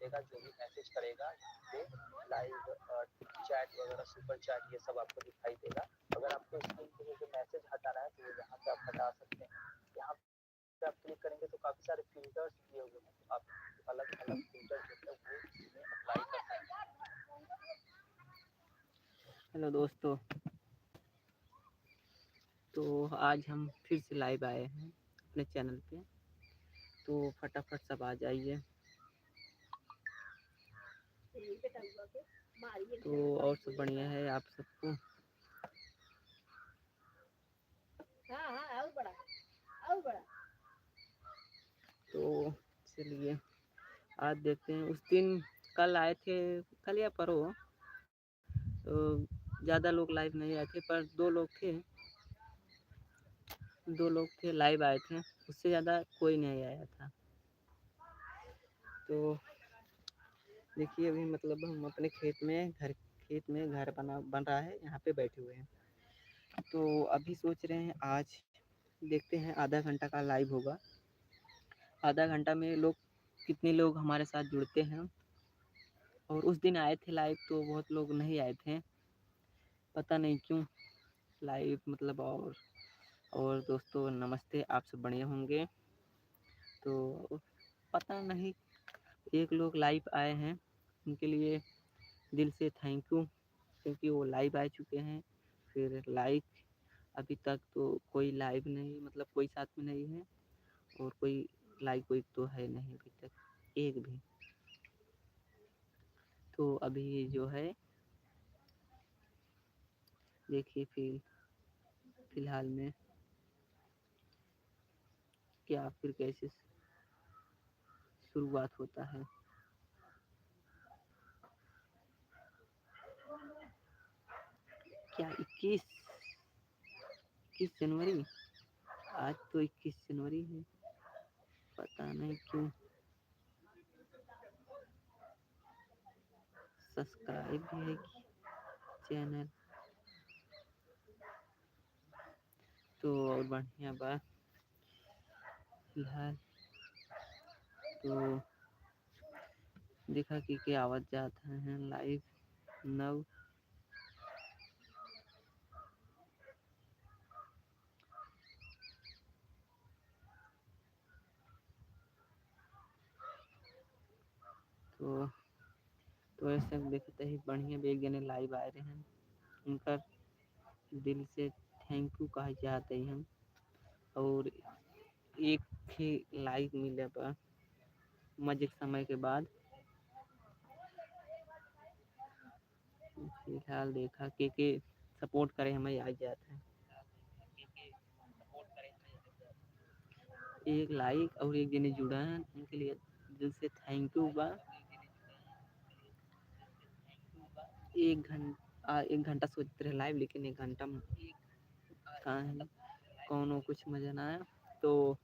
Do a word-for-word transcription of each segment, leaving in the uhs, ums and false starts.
का जो भी मैसेज करेगा, यहाँ पे लाइव, अ, चैट वगैरह, सुपर चैट, ये सब आपको दिखाई देगा। अगर आपको स्क्रीन पे से मैसेज हटाना है, तो यहाँ पे आप हटा सकते हैं। यहाँ पे आप क्लिक करेंगे, तो काफ़ी सारे फिल्टर्स दिए हुए हैं, तो आप अलग-अलग फिल्टर जो है, वो इसमें अप्लाई कर सकते हैं। हेलो दोस्तों, तो आज हम फिर से लाइव आए हैं अपने चैनल पे, तो फटाफट सब आ जाइए। तो और सब बढ़िया है आप सबको? हाँ, हाँ, और बड़ा, और बड़ा। तो चलिए, आज देखते हैं। उस दिन, कल आए थे, कल या परो, तो ज़्यादा लोग लाइव नहीं आए थे, पर दो लोग थे, दो लोग थे लाइव आए थे, उससे ज़्यादा कोई नहीं आया था। तो देखिए, अभी मतलब हम अपने खेत में, घर, खेत में घर बना, बन रहा है, यहाँ पे बैठे हुए हैं। तो अभी सोच रहे हैं, आज देखते हैं आधा घंटा का लाइव होगा, आधा घंटा में लोग, कितने लोग हमारे साथ जुड़ते हैं। और उस दिन आए थे लाइव, तो बहुत लोग नहीं आए थे, पता नहीं क्यों लाइव, मतलब। और, और दोस्तों नमस्ते, आप सब बढ़िया होंगे। तो पता नहीं, एक लोग लाइव आए हैं, उनके लिए दिल से थैंक यू, क्योंकि वो लाइव आ चुके हैं। फिर लाइक, अभी तक तो कोई लाइव नहीं, मतलब कोई साथ में नहीं है, और कोई लाइक कोई तो है नहीं अभी तक, एक भी। तो अभी जो है, देखिए फिर फिलहाल में क्या फिर कैसे शुरुआत होता है। क्या इक्कीस, इक्कीस जनवरी? आज तो इक्कीस जनवरी है, पता नहीं क्यों। सब्सक्राइब भी है कि चैनल। तो और बढ़िया बा फिलहाल। तो देखा कि के आवत जात हैं लाइव नव। तो, तो ऐसे देखते ही बढ़िया भी एक जने लाइव आए रहे हैं, उनकर दिल से थैंक यू कहा चाहते हैं हम। और एक ही लाइक मिले बा मजे के समय के बाद। फिलहाल देखा के, के सपोर्ट करे हमें आ जात है। एक लाइक और एक जने जुड़ा है, उनके लिए दिल से थैंक यू बा। एक घं-, आ, एक घंटा सोचते रहे लाइव, लेकिन एक घंटा में का है, कौनो कुछ मजा ना आया। तो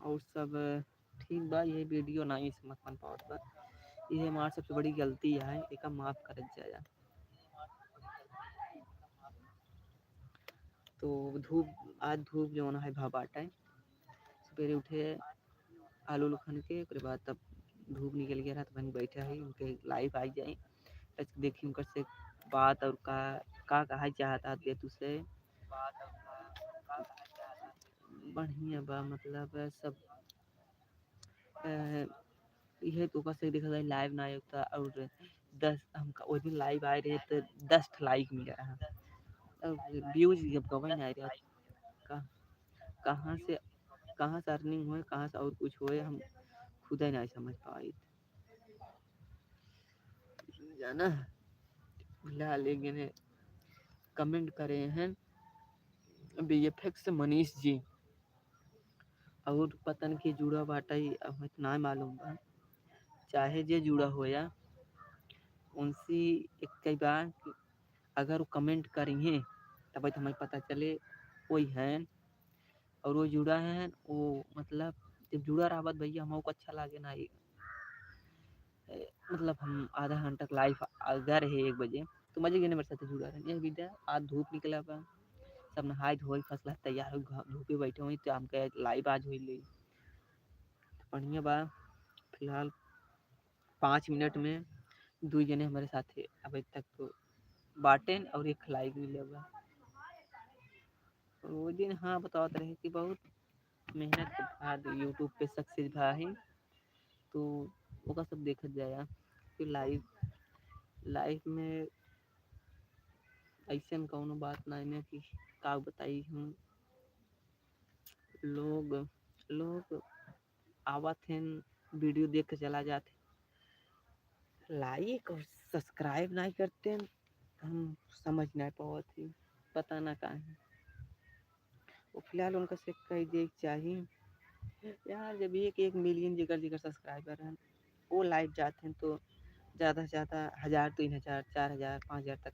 और सब ठीक बा, ये वीडियो ना ही समझ में पावत बा, ये हमार सबसे बड़ी गलती है, एका माफ करत जाया। तो धूप, आज धूप जौन है भा बाटे, सवेरे उठे आलू उलू खन के, ओकरे बाद तब धूप निकल गया, रात भर बैठा है, उनके लाइव आ जाए, तब देखी उनकर से बात और का, का कहा चाहत आदमी तुसे। बढ़िया बा, मतलब सब, अ, इहे तो ओकर से देखा जाए लाइव ना होता और दस, हम का, ओइ दिन लाइव आए रहे तो दस ठो लाइक मिला रहा, और व्यूज जब गवे ना रहा, का, कहाँ से, कहाँ से अर्निंग होए, कहाँ से और कुछ होए, हम खुदे नहीं समझ पाइत। जाना, फिलहाल एक जने कमेंट करे हैं, वी एफ एक्स मनीष जी, और पता न के जुड़ा बाटे, अब हमें तो ना मालूम बा, चाहे जे जुड़ा होया, उनसे एक कई बार कि अगर वो कमेंट करी हैं, तब तो हमें पता चले कोई हैं, और वो जुड़ा है, वो मतलब जब जुड़ा रहबत भैया, हमको अच्छा लागे ना, ये, ए, मतलब हम आधा घंटा के लाइव अगर है एक बजे, तो मजे के मेरे साथ जुड़ा रहे। ये विद्या, आज धूप निकला बा, सब नहाए धोए, first class तैयार होइ, घ-, धूपे बैठे हुई, तो हमके live आज होई ले। तो बढ़िया बा, फिलहाल पाँच मिनट में दुई जने हमरे साथे अबे तक तो बाटेन और एक like मिले बा। वो दिन, हाँ, बतावत रहे कि बहुत मेहनत के बाद YouTube पे success भा है, तो ओका सब देखत जाया। फिर live, live में अइसन कौनो बात नाई ना कि का बताई हम। लोग, लोग आवत हैं, video देख के चला जात हैं, like और subscribe नाई करते हैं, हम समझ नाई पावत ही, पता ना काहे। वो फिलहाल उनका से कह दे चाही यार, जब एक, एक million जेकर, जेकर subscriber हैं, वो live जात हैं तो ज़्यादा से ज़्यादा हजार, तीन हजार, चार हजार, पाँच हजार तक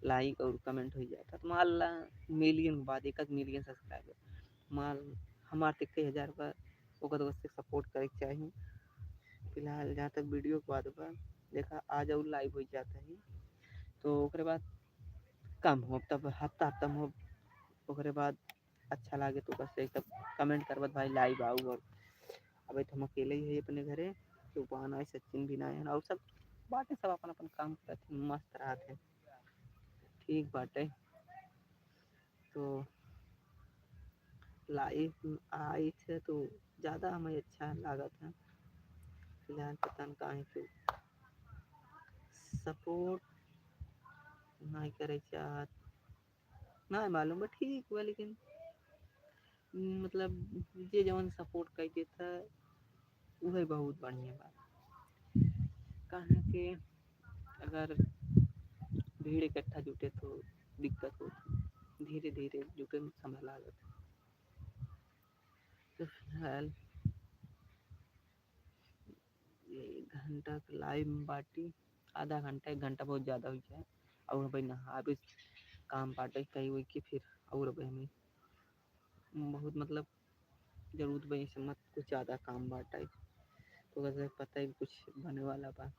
like और comment हो जाता। तो मान ला million के बाद, एक आध million subscriber, मान हमार तो इक्कीस हजार बा, ओकर तो बस support करे के चाही। फिलहाल जहाँ तक video के बात बा, देखा आज और live हो जाता है, तो ओकरे बाद कम हो, तब हफ्ता हफ्ता में हो, ओकरे बाद अच्छा लागे तो बस एक तब comment करबत भाई live आऊ, और अबे तो हम अकेले ही है अपने घरे, तो पान आए, सचिन भी ना है, और सब बाटे, सब अपन अपन काम करत हैं, मस्त रहत हैं, ठीक बाटे। तो live आए थे तो ज़्यादा हमें अच्छा लागत है। फिलहाल पता न काहे के support नहीं करे चाहत, ना मालूम बा, ठीक बा, लेकिन, मतलब, जे जवन support कर देता, उहे बहुत बढ़िया बा। काहे के अगर भीड़ इकट्ठा जुटे तो दिक्कत होत, धीरे धीरे जुटे में समय लागत। तो फिलहाल एक घंटा के live में बाटी, आधा घंटा, एक घंटा बहुत ज़्यादा हो जाए। और भाई नहावे काम बाटे कहीं वही के, फिर और भाई हमें बहुत, मतलब, जरूरत बा, ऐसे मत कुछ ज़्यादा काम बाटे, तो वैसे पता ही कुछ बने वाला बा।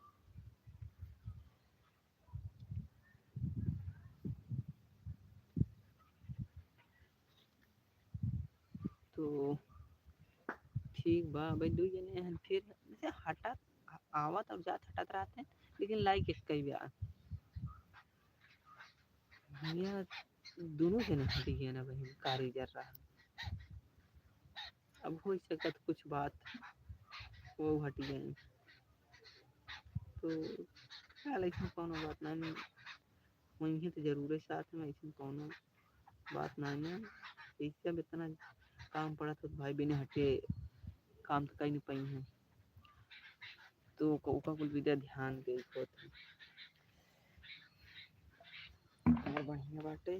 तो ठीक बा, भाई दू जने हैं, फिर जैसे हटत, आ-, आवत और जात हटत रहते हैं, लेकिन like एक कई बा। भैया दोनों जने हट गए ना भाई, कारीगर रहा। अब हो सकत कुछ बात वो हट गए, तो फिलहाल ऐसा कौनो बात ना, वहीं तो जरूर है साथ में, ऐसा कौनो बात ना है। इससे अब इतना काम पड़ा तो भाई बिना हटे काम तो कहीं नहीं पाई है, तो ओका, ओका कुल विद्या ध्यान दे होत है। और बढ़िया बाटे,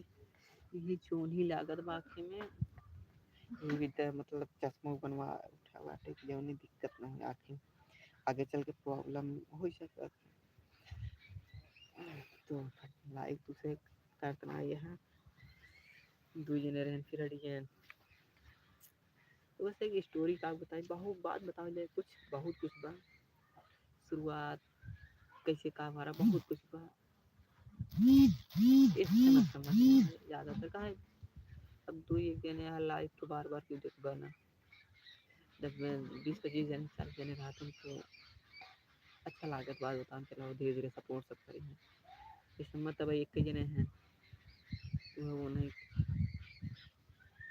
यही चोन्ही लागत बा आँखी में, ये विद्या मतलब चश्मा बनवा उठा बाटे कि जौनी दिक्कत ना हो आँखी में, आगे चल के problem हो सकत। तो live दूसरे करत ना ये है, दू जने रहन फिर हट गए। तो बस एक story का बताई, बहुत बात बतावल जाए, कुछ बहुत कुछ बा, शुरुआत कैसे का हमारा बहुत कुछ बा। इतना समझ में ज़्यादातर काहे अब दू एक जने यहाँ live तो बार बार क्यों देखबा ना, जब मैं बीस पच्चीस जने चालीस जने रहते हैं तो अच्छा लागत बात बताऊँ, चलो धीरे धीरे support सब करी हैं। इस मत अब एक ही जने हैं, वो नहीं,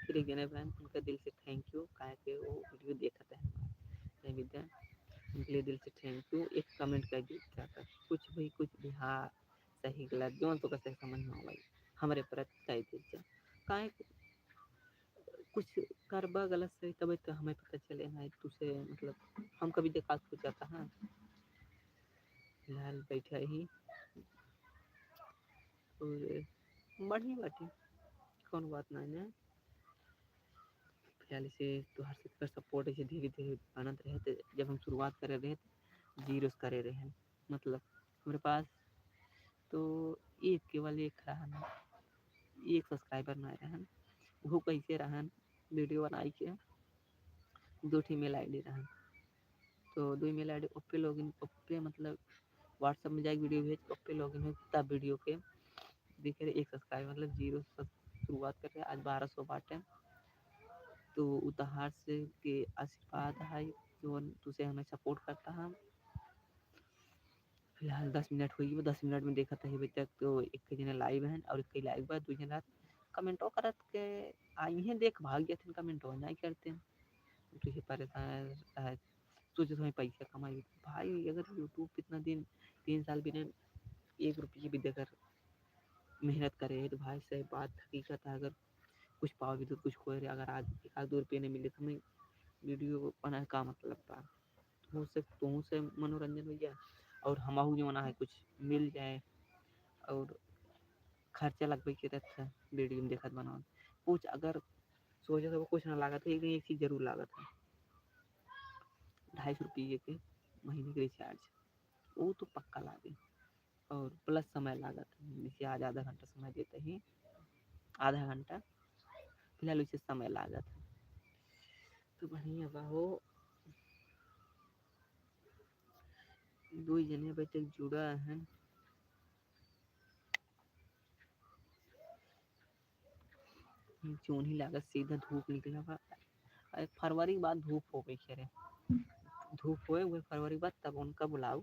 फिर एक जने बहन, उनका दिल से thank you, काहे के वो video देखत है हमारा, नहीं विद्या, उनके लिए दिल से thank you। एक comment कर दीजिए, कुछ भी, कुछ भी, हाँ, सही गलत, जौन तो कैसे समझ में आवे, हमारे पर कह दीजिए। काहे के कुछ करबा गलत सही, तबे तो हमें पता चले ना, एक दूसरे, मतलब, हम कभी देखा हो जाता है। फिलहाल बैठा ही और बढ़िया बाटे, कौन बात ना है। फिलहाल इसे तोहार सबकर support ऐसे धीरे धीरे बनत रहे। तो जब हम शुरुआत करे रहे तो zero से करे रहे, मतलब हमारे पास तो एक, केवल एक रहन, एक subscriber ना रहन, वो कैसे रहन, video बनाई के दो ठे email ID रहन, तो दो email ID ओपे login, ओपे मतलब WhatsApp में जाके video भेज, ओपे login हो तब video के दिखे रहे एक subscriber, मतलब zero subscriber शुरुआत कर रहे, आज बारह सौ बाटे। तो उ तोहार से के आशीर्वाद है, जौन तुसे हमें support करता है। फिलहाल दस मिनट होई बा, दस मिनट में देखत है अभी तक तो एक जने live हैं और एक live बा, दू जने रात commentओ करत के आई हैं, देख भाग जाते हैं commentओ नहीं करते हैं। तुझे परेशान है, सोचे समय पैसा कमाई। भाई अगर YouTube कितना दिन, तीन साल बिना एक रुपये भी देकर मेहनत करे है तो भाई सही बात हकीकत है, अगर कुछ पावे भी तो कुछ खोए रहे, अगर आज एक आध दो रुपये नहीं मिले तो हमें video बनाए का मतलब बा? तुहूँ से, तुहूँ से मनोरंजन हो गया और हमहू जौन है कुछ मिल जाए और खर्चा लगबे के रहता है video में देखत बनावत। कुछ अगर सोचे तो कुछ ना लागत है, लेकिन एक चीज़ जरूर लागत है, ढाई सौ रुपये के महीने के recharge, वो तो पक्का लागे। और plus समय लागत है, जैसे आज आधा घंटा समय देते ही आधा घंटा फिलहाल वैसे समय लागत है। तो बढ़िया बा हो, दो जने अभी तक जुड़ा है। चोन्ही लागत, सीधा धूप निकला बा। अरे, फरवरी के बाद धूप होबे करे, धूप होए हुए फरवरी के बाद, तब उनका बुलाओ।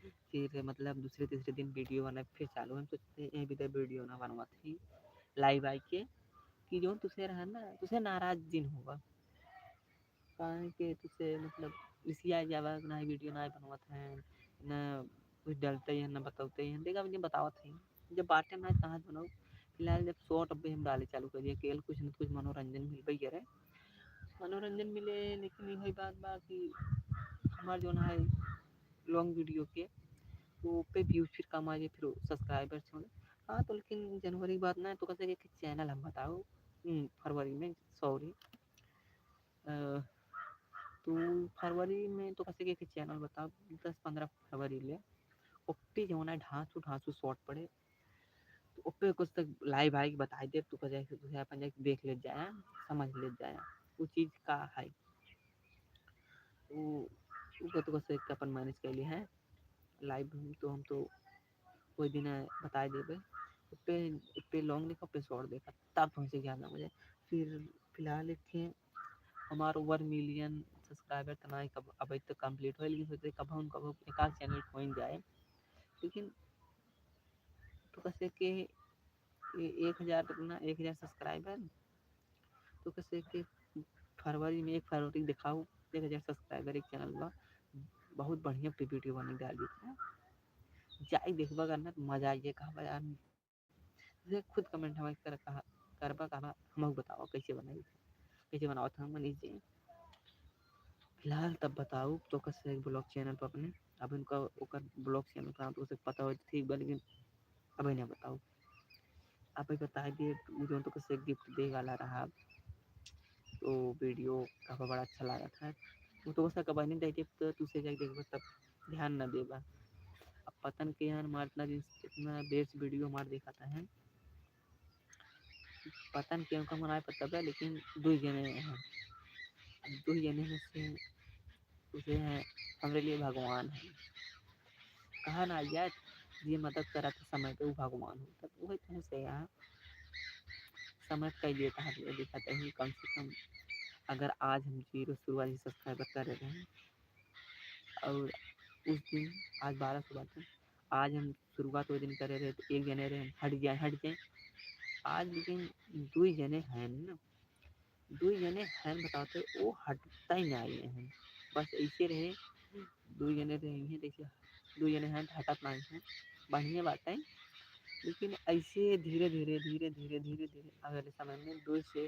फिर मतलब दूसरे तीसरे दिन video बनाए, फिर चालू। हम सोचते हैं, यहीं भी तो video ना बनवाते हैं live आइके, कि जौन तुसे रहा ना, तुसे नाराज दिन होगा। काहे के तुसे मतलब रिसिया जावा, ना video ना बनवत हैं, ना कुछ डलते हैं, ना बतौते हैं। देखा, मुझे बतावत हैं, जब बाटे ना, कहाँ से बनाओ। फिलहाल जब short अभी हम डाले चालू कर दिए, केवल कुछ न कुछ मनोरंजन मिलबे करे, मनोरंजन मिले। लेकिन यही बात बा कि हमार जौन है long video के, तो पे views फिर कम आ जाए, फिर subscribers छोड़े। हाँ, तो लेकिन जनवरी के बाद ना, तो कैसे कि channel हम बताओ, हम्म, फरवरी में, sorry, अ, तो फरवरी में तो कैसे के channel बताओ, दस पन्द्रह फरवरी ले, ओपे जौन है ढांसू ढांसू short पड़े, तो ओपे कुछ तक live आइके बताई देब, तो कह जाए कि तुसे अपन जाके देख ले जाया, समझ ले जाया, वो चीज़ का है। वो, वो तो कैसे के अपन manage कर लिए हैं, live में तो हम तो कोई दिन बताई देबे, ओपे, ओपे long देखा, ओपे short देखा, तब तुमसे ज्ञान हो जाए। फिर फिलहाल एक ठे हमार over million subscriber तना कब, अबे तो complete होए, लेकिन सोचे कब हम, कब एक आध channel खोइन जाए। लेकिन तो कैसे के ए-, एक हजार तक ना, एक हजार subscriber, तो कैसे के फरवरी में, एक फरवरी के देखाओ, एक हजार subscriber एक channel बा, बहुत बढ़िया पे video बने डाल देते हैं। जाई देखबा करना तो मजा आइए, कहबा यार, जे खुद comment हमारे कर, कहा, करबा, कहबा, हमहू बताओ कैसे बनाई, कैसे बनावत हैं मनीष जी। फिलहाल तब बताओ तो कैसे vlog channel पर अपने, अब उनका ओकर vlog channel का तो उसे पता हो ठीक बा, लेकिन अबे ना बताओ। अबे बता दिए, उ जौन तो कैसे gift दे वाला रहा, तो video काफी बड़ा अच्छा लागत है। वो तो बस कबानी दे दे, तो तुसे जाके देखबा तब ध्यान ना देबा। अब पता न के यार, हमार इतना दिन से, इतना देर से video हमार देखा था है, पता न के उनका मनाए पता बा, लेकिन दो जने हैं, अब दो जने में से उसे हैं, हमरे लिए भगवान है। कहा ना जाए, जे मदद करा था समय पे, वो भगवान हो। तब वही तो से यहाँ समय कई देता है, ये दिखाते हैं, कम से कम अगर आज हम zero शुरुआती subscriber कर रहे हैं, और उस दिन, आज बारह सौ बाटे, आज हम शुरुआत वो दिन करे रहे, तो एक जने रहे, हट जाए, हट जाए। आज लेकिन दो जने हैं ना, दो जने हैं बताते, वो हटता ही नहीं है, बस ऐसे रहे, दो जने रहे हैं, देखिए, दो जने हैं, हटत नहीं है, बढ़िया बात है। लेकिन ऐसे धीरे, धीरे, धीरे, धीरे, धीरे, धीरे आवे वाले समय में दो से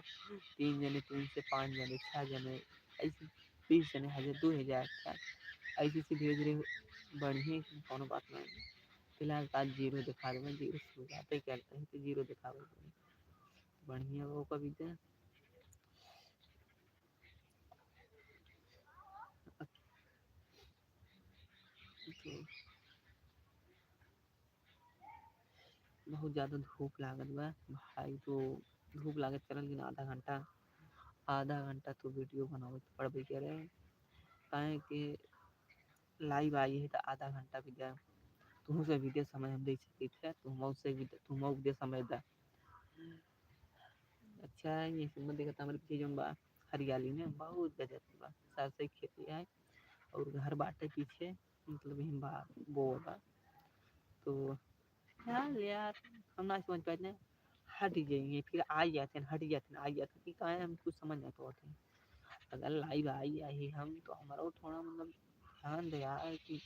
तीन जने, तीन से पाँच जने, छह जने, ऐसे बीस जने, हजार, दो हजार, चार, ऐसे, ऐसे धीरे, धीरे बढ़िए, कोनो बात नहीं। फिलहाल तो आज zero दिखा देबे, zero शुरुआत ही करते हैं, तो zero दिखावे के बढ़िया वो कविता। तो बहुत ज्यादा धूप लागत बा भाई, तो धूप लागत चलल कि ना आधा घंटा, आधा घंटा तो video बनावे के पड़बे करे, काहे कि live आई है तो आधा घंटा भी दे, तुहूँ से भी दे समय हम दे सकी थे, तुम से भी, तुम दे समय दे। अच्छा है, ये सब देखत हमारे पीछे जौन बा हरियाली में बहुत गजब के बा, सरसों के खेती है और घर बाटे पीछे, मतलब यही बा, बोर बा। तो यार, यार, हम ना समझ पाते हैं, हट जाएंगे, फिर आ जाते हैं, हट जाते हैं, आ जाते हैं, कि काहे हम कुछ समझ नहीं पाते हैं। अगर लाइव आई, आई हम तो हमारा वो थोड़ा मतलब ध्यान दे यार कि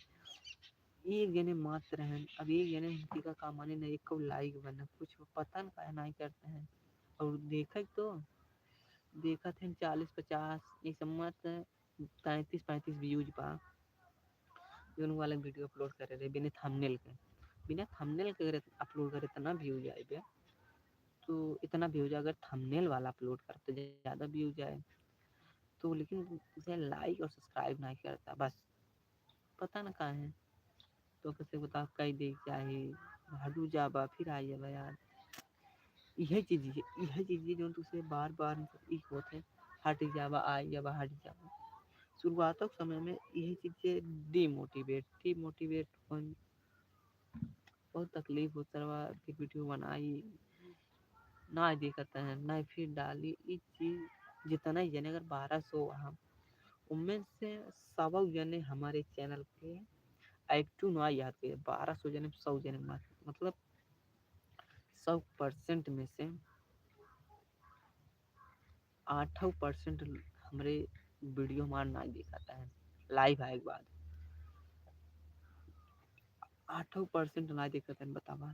एक जने मात्र हैं, अब एक जने हमके का काम आने ना, एक लाइक बना, कुछ पता न काहे नहीं करते हैं। और देखे तो, देखत हैं चालीस पचास, ये सब मत पैंतीस पैंतीस व्यूज बा। जौन वाला वीडियो अपलोड करे रहे बिना थंबनेल के, बिना थंबनेल के अगर अपलोड करे इतना व्यूज आए बे, तो इतना व्यूज अगर थंबनेल वाला अपलोड करते ज़्यादा व्यूज आए तो, लेकिन उसे लाइक और सब्सक्राइब नहीं करता, बस पता न काहे। तो कैसे बता, कह दे चाहे हटू जाबा, फिर आ जाबा यार। यह चीज, यह चीज जो तुझसे बार बार मतलब ई होत है, हट जाबा, आ जाबा, हट जाबा। शुरुआतों के समय में यही चीज से डिमोटिवेट, डिमोटिवेट होन, बहुत तकलीफ होत रहा कि वीडियो बनाई, ना देखत है, ना फिर डाली। ई चीज जितना ही जने, अगर बारह सौ हम, उनमें से सौ जने हमारे चैनल के एक्टिव ना याद के, बारह सौ जने, सौ जने मत-, मतलब सौ परसेंट में से आठों परसेंट हमरे वीडियो हमार ना देखता है लाइव आए के बाद। आठों परसेंट ना देखता है, बतावा,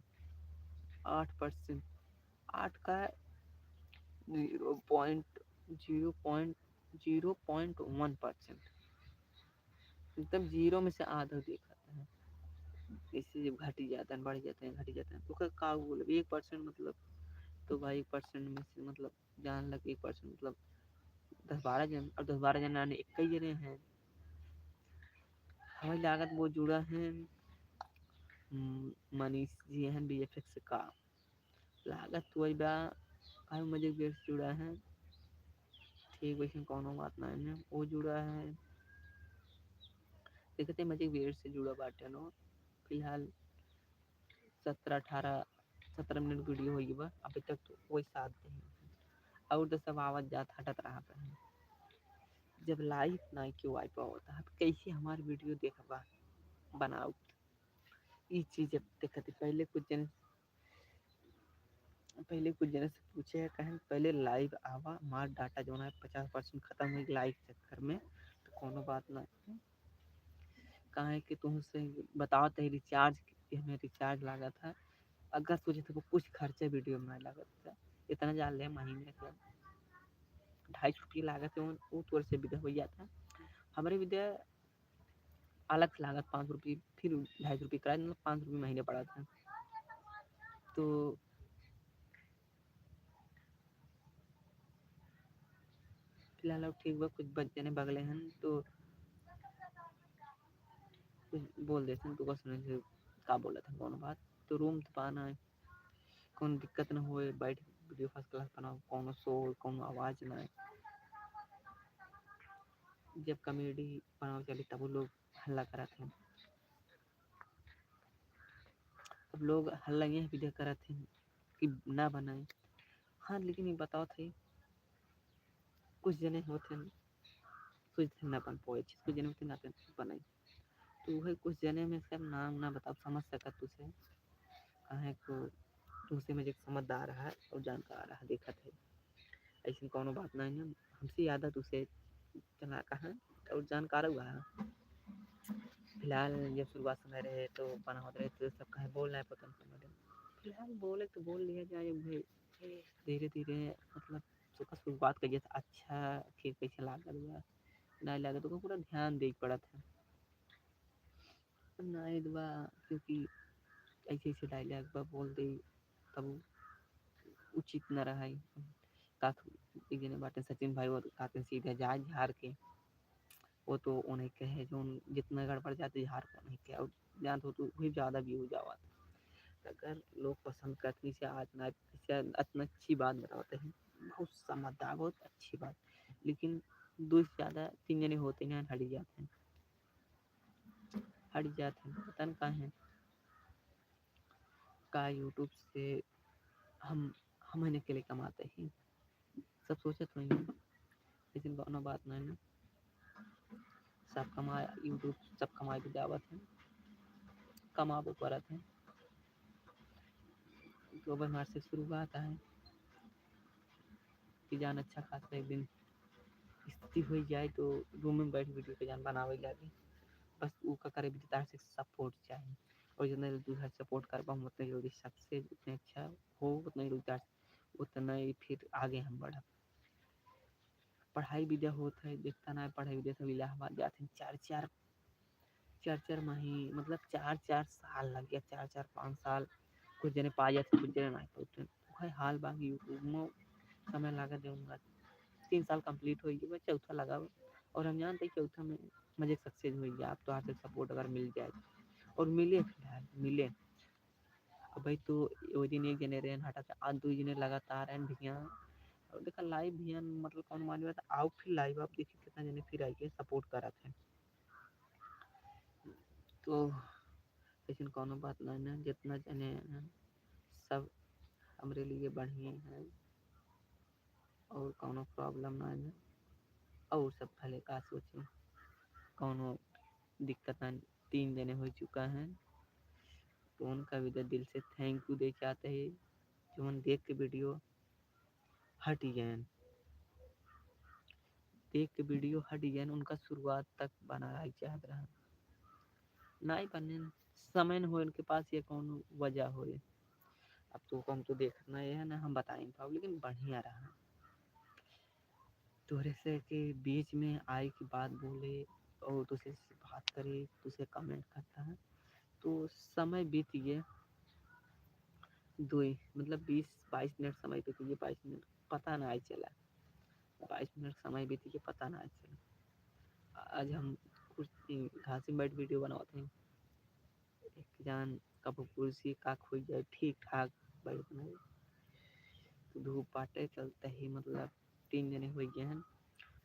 आठ परसेंट, आठ का ज़ीरो पॉइंट ज़ीरो पॉइंट ज़ीरो पॉइंट वन परसेंट, एकदम ज़ीरो में से आधा देखता है। इससे जब घट जाता है, बढ़ जाता है, घट जाता है, तो का, का बोले, एक परसेंट मतलब, तो भाई एक परसेंट में से मतलब जान लग एक परसेंट मतलब दस बारह जन, और दस बारह जन यानी इक्कीस जने हैं। हमें लागत वो जुड़ा है, हम्म, मनीष जी हैं वी एफ एक्स का, लागत वही बा, काहे मजे के से जुड़ा है। ठीक, वैसे कौनो बात ना है, वो जुड़ा है। देखते हैं मजे के से जुड़ा बाटे नो। फिलहाल सत्रह, अठारह, सत्रह मिनट वीडियो होई बा, अभी तक तो कोई साथ नहीं। और तो सब आवत जात हटत रहा है। जब लाइव ना क्यों आ पावत, अब कैसे हमार वीडियो देखबा, बनाओ? ई चीज अब देखत ही, पहले कुछ जन, पहले कुछ जने से पूछे है, कहें पहले लाइव आवा, हमार डाटा जो है पचास परसेंट खत्म हो लाइव चक्कर में, तो कोनो बात ना है। काहे कि तुमसे बतावत है रिचार्ज, कि हमें रिचार्ज लागत है, अगर सोचे थे वो कुछ खर्चा वीडियो में लागत है, इतना जान ले महीने का ढाई सौ रुपये लागत है, वो तोर से विदा हो जाता है। हमारे विदा अलग से लागत पाँच सौ रुपये, फिर ढाई सौ रुपये किराया, मतलब पाँच सौ रुपये महीने पड़ा था। तो फिलहाल अब ठीक बा, कुछ बच जने बगले हन तो कुछ बोल देते हैं, तो का सुने से का बोला था, कौन बात, तो रूम तो पाना है, कौन दिक्कत ना होए, बैठ वीडियो फर्स्ट क्लास बनाओ, कौनो शोर, कौनो आवाज ना है। जब कॉमेडी बनाओ चली तब लोग हल्ला करत हैं। अब लोग हल्ला यह भी करत हैं कि ना बनाए। हाँ, लेकिन ये बताओ थे, कुछ जने होते हैं सोचते हैं ना बन पाए, कुछ जने होते हैं ना बनाए। तो वह कुछ जने में सब नाम ना बताओ, समझ सकत तुझे, काहे को तुझसे में जो समझदार है और जानकार है, देखत है। ऐसी कौनो बात नहीं है, हमसे ज़्यादा तुझसे चला कहाँ और जानकार हुआ है। फिलहाल जब शुरुआत समय रहे तो बनावत रहे तो सब कहे बोल नहीं पता नहीं। फिलहाल बोले तो बोल लिया जाए भाई, धीरे धीरे मतलब तो का शुरुआत करिए तो अच्छा फिर कैसे लागत बा, नहीं लागत, तो पूरा ध्यान दे पड़त है। नहीं बा, क्योंकि ऐसे ऐसे डायलॉग बा बोल दे तब उचित न रहा। का एक जने बाटे सचिन भाई, वो कहते हैं सीधा जाए झाड़ के, वो तो उन्हें कहे जो जितना गड़बड़ जाते झाड़ को नहीं कहे, और जान तो तू भी ज़्यादा व्यूज आवत। अगर लोग पसंद करते हैं इसे, आज ना इसे इतना अच्छी बात बताते हैं, बहुत समझदार, बहुत अच्छी बात, लेकिन दो से ज़्यादा तीन जने होते हैं हट जाते हैं, हट जाते हैं, पता न काहे। का YouTube से हम, हम अकेले कमाते हैं, सब सोचत होइहैं, लेकिन कौनो बात नहीं ना। सब कमाए, YouTube सब कमाए के जावत है, कमाबो करत है। तो अब हमारे से शुरुआत है कि जान अच्छा खासा एक दिन स्थिति हो जाए तो room में बैठ video के जान बनावे लागे। बस ऊ का करे भी तार से support चाहिए, और जितना जल्दी तू support करबा हम उतना जल्दी success, उतने अच्छा हो, उतना जल्दी तार, उतना ही फिर आगे हम बढ़ब। पढ़ाई विद्या होत है, देखता ना है, पढ़ाई विद्या सब इलाहाबाद जात हैं, चार चार, चार चार मही-, मतलब चार चार साल लग गया, चार चार पाँच साल, कुछ जने पा जाते, कुछ जने नहीं पाते। वही हाल बा कि YouTube में समय लगा देऊंगा, तीन साल complete हो गया, चौथा लगा बा। और हम जानते हैं चौथा में मजे success हो गया, आप तो हर support अगर मिल जाए तो। और मिले फिलहाल, मिले। अब भाई तो वो दिन एक जने रहन हटा था, आज दो जने लगातार हैं भैया। और देखा live भैया, मतलब कौन मानी बात, आओ फिर live, आप देखिए कितना जने फिर आइए support करत हैं। तो ऐसन कौनो बात नहीं ना, जितना जने हैं सब हमरे लिए बढ़िया हैं और कौनो problem नहीं है। और सब भले का सोचे, कौनो दिक्कत नहीं। तीन जने हो चुका है, तो उनका भी दिल से thank you दे चाहते हैं, जो मन देख के video हट गए, देख के video हट गए, उनका शुरुआत तक बना रहा चाहत रहा, नहीं बने, समय न हो इनके पास, ये कौन वजह हो। अब तो हम तो देखत ना ये है ना, हम बताए नहीं पाओ, लेकिन बढ़िया रहा। तोहरे से के बीच में आई की बात बोले और तुझसे बात करे, तुझसे comment करता है, तो समय बीत गए, दो ही, मतलब बीस बाईस मिनट समय बीत गए, बाईस मिनट पता ना आई चला, बाईस मिनट समय बीत गए, पता ना आई चला। आज हम कुछ घास में बैठ video बनावत हैं, एक जान कबो कुर्सी का खोई जाए, ठीक ठाक बैठ बनाए। तो धूप बाटे चलते ही, मतलब तीन जने हो गए हैं,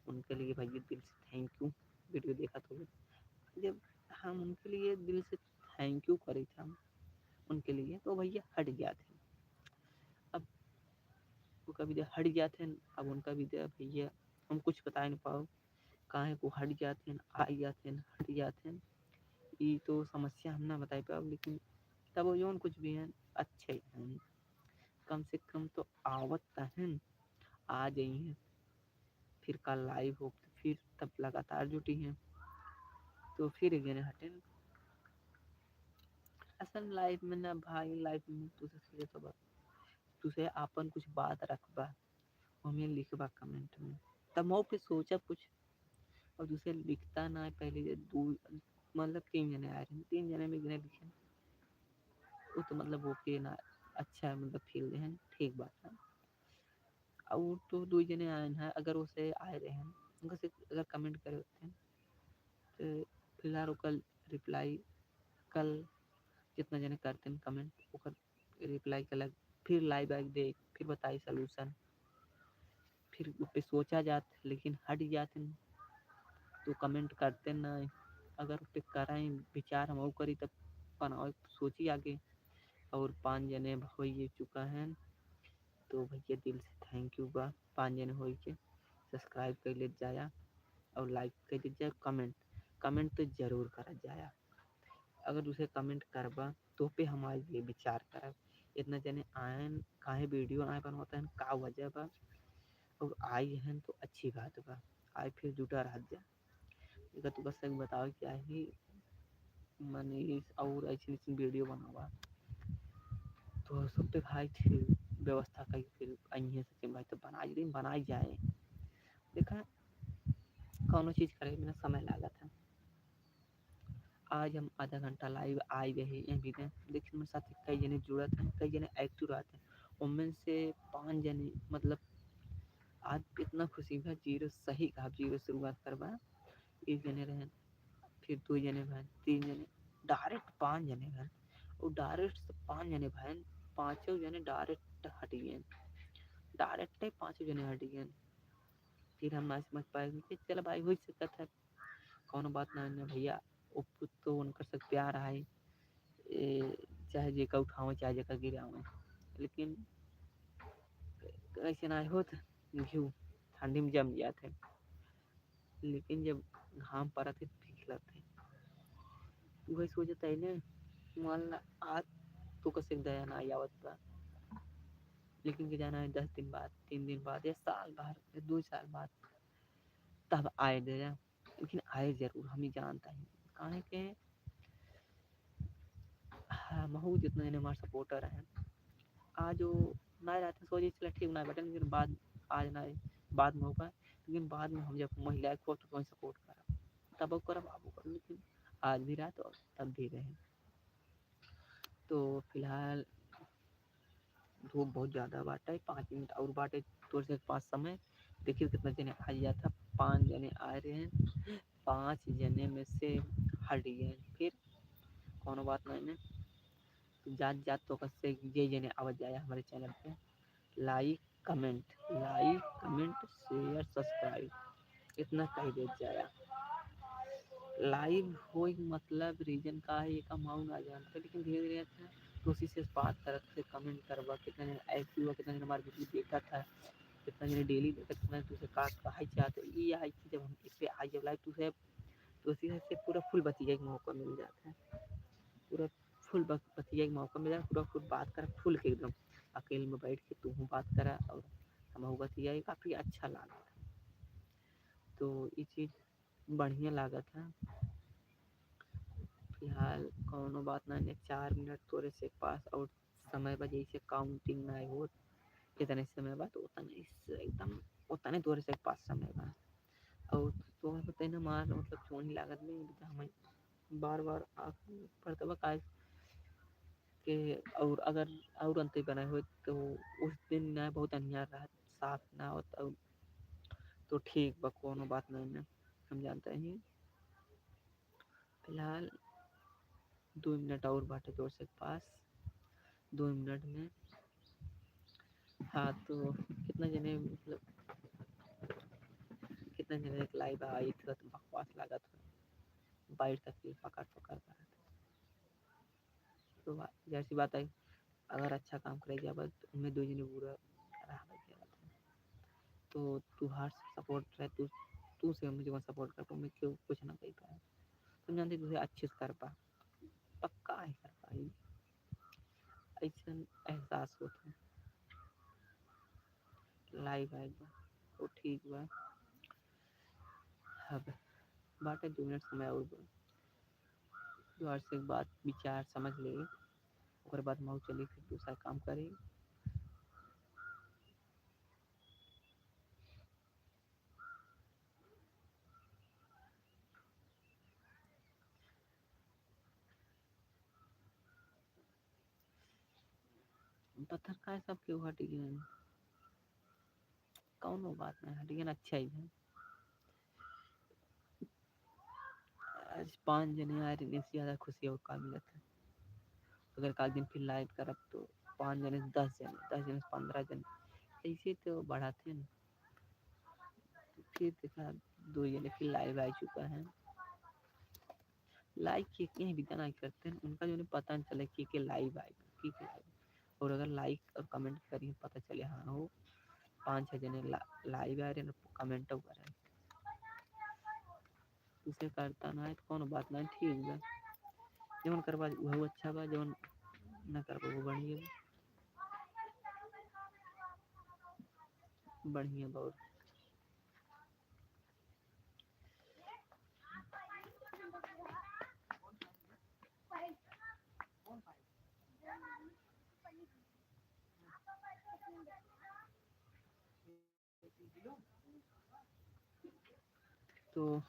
उनके लिए भैया दिल से thank you। Video देखा तो जब हम उनके लिए दिल से thank you करे थे हम उनके लिए, तो भैया हट गया थे। अब वो कभी जब हट गया थे, अब उनका भी दे भैया हम कुछ बता नहीं पाओ, काहे को हट जात हैं, आ जात हैं, हट जात हैं, ई तो समस्या हम ना बताई पाओ, लेकिन तब वो जौन कुछ भी हैं, अच्छे हैं, कम से कम तो आवत त हैं, आ जाई हैं, फिर कल live हो तो फिर तब लगातार जुटी हैं, तो फिर एक जने हटेन। असल live में ना भाई, live में तुझसे सीधे तो बात, तुझसे आपन कुछ बात रखबा, हमें लिखबा comment में, तब मऊ पे सोचा कुछ। और दूसरे लिखता ना है, पहले जे दू, मतलब तीन जने आए रहे, तीन जने में एक जने लिखे, वो तो मतलब OK ना, अच्छा है, मतलब feel है, ठीक बात है। और तो दो जने आए हैं, अगर उसे आए रहे हैं, उनका से अगर comment करे होते हैं, तो फिलहाल ओकर reply कल जितना जने करते हैं comment, ओकर reply के अलग, फिर live आके देख, फिर बताई solution, फिर उस पे सोचा जात, लेकिन हट जात हैं, तो comment करते ना। अगर उस पे कराई विचार हम और करी, तब बनावे सोची आगे, और पाँच जने हो ये चुका है, तो भैया दिल से thank you बा, पाँच जने हो के subscribe कर ले जाया और like कर ले जाया, comment, comment तो जरूर करा जाया। अगर दूसरे comment करबा, तो पे हम आज ये विचार करब, इतना जने आयन, काहे video ना बनवाता है, का वजह बा, और आई हैं तो अच्छी बात बा, आई फिर जुटा रह जा। अगर तू बस एक बताओ क्या ही मनीष और ऐसी ऐसी video बनावा, तो सब पे भाई ठीक व्यवस्था करी, फिर आई है सचिन भाई तो बनाई दिन बनाई जाए। देखा, कौनो चीज करे में ना समय लागत है। आज हम आधा घंटा live आए गए हैं, ये भी दें, लेकिन मेरे साथ कई जने जुड़त हैं, कई जने active रहते हैं, उनमें से पाँच जने, मतलब आज इतना खुशी बा, zero सही कहा, zero शुरुआत करबा, एक जने रहे, फिर दो जने भैन, तीन जने, direct पाँच जने भैन, और direct से पाँच जने भैन, पाँचों जने direct हट गए, direct ही पाँचों जने हट गए। फिर हम ना समझ पाए कि चल भाई, हो सकता है, कौनो बात ना है भैया, वो तो उनकर से प्यार है, ए, चाहे जेका उठावे, चाहे जेका गिरावे, लेकिन ऐसे ना होत। घिउ ठंडी में जम जात है, लेकिन जब घाम परत है तो पिघलत है। उहे सोचत है ना, मान ला आज तो कसे दया ना आवत बा, लेकिन के जाना है दस दिन बाद, तीन दिन बाद या साल भर या दो साल बाद तब आए दया, लेकिन आए जरूर, हम ही जानता है। काहे के हाँ, महू जितना जने हमार सपोर्टर हैं, आज वो ना रहते सोचे चला ठीक ना बेटा, लेकिन बाद आज ना, बाद में होगा, लेकिन बाद में हम जब महिला को तो कोई सपोर्ट करब, तब वो करब, अब वो करब, लेकिन आज भी रहा तो तब भी रहे। तो फिलहाल धूप बहुत ज़्यादा बाटे, पाँच मिनट और बाटे तोर से पाँच समय। देखिए कितना जने आ जाता, पाँच जने आ रहे हैं, पाँच जने में से हट गए, फिर कोनो बात नहीं है। तो जात जात तो कसे जे जने आवत जाए हमारे चैनल पे, लाइक कमेंट, लाइक कमेंट शेयर सब्सक्राइब इतना कह दे जाया। लाइव होए के मतलब रीजन का है, ये कमाऊ ना जानते, लेकिन धीरे धीरे अच्छा कोशिश से बात करत से कमेंट करबा, कितना जन एक्टिव हुआ, कितना जन हमारे वीडियो देखा था, कितना जन डेली देखा, कितना जन तुझे का कहा चाहते। ये आई कि जब हम इस पे आई जब लाइव तुझे तो उसी से पूरा फुल बतिया एक मौका मिल जाता है, पूरा फुल बतिया एक मौका मिल जाता है, पूरा फुल बात कर फुल के एकदम अकेले में बैठ के तू बात करा और हम बतिया, काफ़ी अच्छा लगा। तो ये चीज़ बढ़िया लागत है। फिलहाल कौनो बात ना, ने चार मिनट तोरे से पास और समय बा, जैसे काउंटिंग ना होत, कितने समय बा, तो उतने से एकदम उतने तोरे से पास समय बा। और तोहर बताई ना मार, मतलब, चोनी लागत में एकदम हमें बार बार आँख पड़ता बा, काहे के और अगर और अंते बनाए होत तो उस दिन ना बहुत अन्हार रहत, साफ ना होत, और तो ठीक बा, कोनो बात नहीं ना, हम जानते हैं। फिलहाल दो मिनट और बाटे तोर से पास, दो मिनट में। हाँ, तो कितना जने, मतलब, कितना जने एक लाइव आई थी तो बकवास लागत हो, बाइट तक के पकड़ पकड़ करत। तो बा-, जाहिर सी बात है, अगर अच्छा काम करे जाबा तो उनमें दो जने बुरा रहा जात है। तो तुहार सपोर्ट रहे, तू, तू से हम जब सपोर्ट कर पाऊँ, मैं क्यों कुछ ना कह पाए। तुम जानते तुझे अच्छे से कर पा, पक्का है कर पाई, ऐसा एहसास होता है। लाइव आइल बा, तो ठीक बा। अब बाटे दो मिनट समय और बा। दोबारा से बात विचार समझ ले, ओकर बाद मऊ चली फिर दूसरा काम करी। पत्थर खाए सब केहू हट गए, कौनो बात नहीं, हट गए, अच्छा ही है। आज पाँच जने आ रहे, इससे ज़्यादा खुशी और का मिलत है। अगर काल दिन फिर लाइव करब तो पाँच जने से दस जने, दस जने से पन्द्रह जने, ऐसे तो बढ़ाते हैं ना। फिर देखा, दो जने फिर लाइव आ चुका है। लाइव के, के भी तना करते हैं, उनका जो है पता नहीं चले कि के लाइव आए, कि के लाइव। और अगर लाइक और कमेंट करिए, पता चले, हाँ, हो पाँच छः जने ला-, लाइव आ रहे हैं, कमेंट कर रहे हैं। उसे करता ना है तो कौन बात ना, ठीक बा। जवन करबा वह अच्छा बा, जवन ना करबा वो बढ़िया बा। बढ़िया बा। और तो,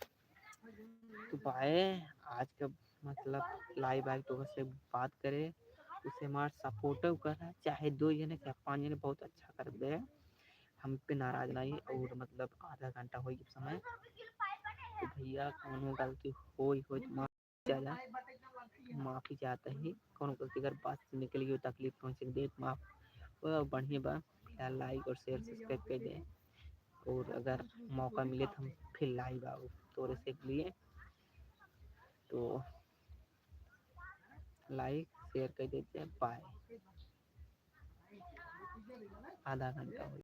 तो भाई, आज का मतलब लाइव आइल तो से बात करे, उसे हमार सपोर्ट करा, चाहे दो जने, चाहे पाँच जने, बहुत अच्छा कर दे, हम पे नाराज नहीं। और मतलब आधा घंटा होई समय, तो भैया कौनो गलती होई, होई तो माफ चाहे, माफी चाहता है, कौनो गलती अगर बात से निकली हो, तकलीफ पहुँचे दे, माफ हो, बढ़िया बा। फिलहाल लाइक और शेयर सब्सक्राइब कर दे, और अगर मौका मिले तो हम फिर लाइव आओ तोरे से लिए। तो लाइक शेयर कर देते हैं, बाय। आधा घंटा हो